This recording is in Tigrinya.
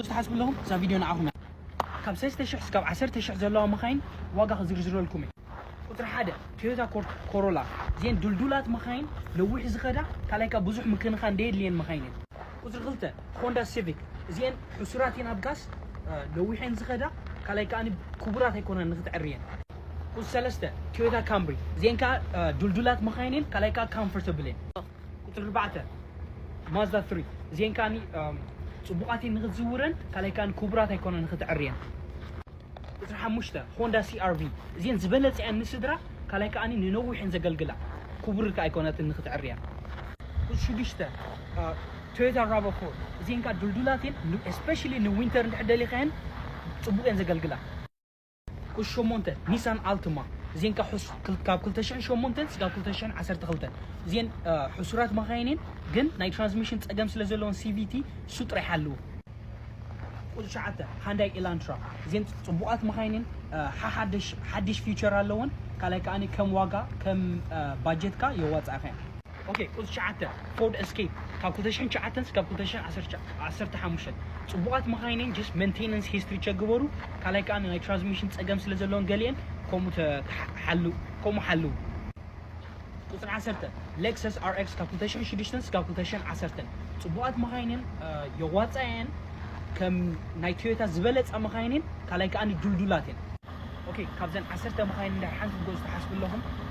ትሓስቡ ኣለኹም? እዛ ቪድዮ ንዓኹም እያ። ካብ ሰለስተ ሽሕ እስካብ ዓሰርተ ሽሕ ዘለዋ መኻይን ዋጋ ክዝርዝረልኩም እየ። ቁፅሪ ሓደ፣ ቶዮታ ኮር- ኮሮላ። እዚአን ድልዱላት መኻይን፣ ነዊሕ ዝኸዳ፣ ካልኣይ ከዓ ብዙሕ ምክንኻን ደየድልየን መኻይን እየን። ቁፅሪ ክልተ፣ ሆንዳ ሲቪክ። እዚአን ሕሱራት እየን ኣብ ጋስ፣ እ፣ ነዊሐን ዝኸዳ፣ ካልኣይ ከዓ ክቡራት ኣይኮነን ንክትዕርየን። ቁፅሪ ሰለስተ፣ ቶዮታ ካምሪ። እዚአን ከዓ፣ እ፣ ድልዱላት መኻይን እየን፣ ካልኣይ ከዓ ካምፎርተብል እየን። ቁፅሪ ኣርባዕተ፣ ማዝዳ ትሪ። እዚአን ከዓ፣ እም፣ ፅቡቓት እየን ንክትዝውረን፣ ካልኣይ ከዓ ክቡራት ኣይኮነን ንክትዕርየን። ቁፅሪ ሓሙሽተ፣ ሆንዳ ሲ ኣር ቪ። እዚአን ዝበለፀ እየን ንስድራ፣ ካልኣይ ከዓ ንነዊሕ እየን ዘገልግላ፣ ክቡር ከዓ ኣይኮነትን ንክትዕርያ። ቁፅሪ ሽዱሽተ፣ እ፣ ቶዮታ ራቫ ፎር። እዚአን ከዓ ድልዱላት እየን፣ ን-፣ especially ንዊንተር እንድሕር ደሊኻየን ፅቡቅ እየን ዘገልግላ። ቁፅሪ ሸሞንተ፣ ኒሳን ኣልትማ። እዚአን ከዓ ሕስ-፣ ክል-፣ ካብ ክልተ ሽሕን ሸሞንተን ስጋብ ክልተ ሽሕን ዓሰርተ ክልተን። እዚአን፣ እ፣ ሕሱራት መኻይን እየን፣ ግን ናይ ትራንስሚሽን ፀገም ስለ ዘለዎን ሲ ቪ ቲ እሱ ጥራይ ሓልው። ቁፅሪ ትሽዓተ፣ ሃንዳይ ኤላንትራ። እዚአን ፅቡቓት መኻይን እየን፣ እ፣ ሓ-፣ ሓድሽ፣ ሓድሽ ፊቸር ኣለወን። ካልኣይ ከዓ ከም ዋጋ፣ ከም፣ እ፣ ባጀትካ የዋፅኣኻ እየን። ኦኬ፣ ቁፅሪ ትሽዓተ፣ ፎርድ ኤስኬፕ። ካብ ክልተ ሽሕን ትሽዓተን ስጋብ ክልተ ሽሕን ዓሰርተ ሓሙሽተን። ፅቡቓት መኻይን እየን፣ just ሜንቴናንስ ሂስትሪ ቸክ ግበሩ። ካልኣይ ከዓ ናይ ትራንስሚሽን ፀገም ስለ ዘለዎን ገሊአን ከምኡ ተ-፣ ተሓ-፣ ሓልው፣ ከምኡ ሓልው። ቁፅሪ ዓሰርተ፣ ሌክሰስ ኣር ኤክስ ካብ ክልተ ሽሕን ሽዱሽተን ስጋብ ክልተ ሽሕን ዓሰርተን። ፅቡቓት መኻይን እየን፣ እ፣ የዋፅኣየን፣ ከም ናይ ቶዮታ ዝበለፃ መኻይን እየን፣ ካልኣይ ከዓ ድልዱላት እየን። ኦኬ፣ ካብዘን ዓሰርተ መኻይን እንድሕር ሓንቲ ክትገዝኡ ትሓስቡ ኣለኹም፣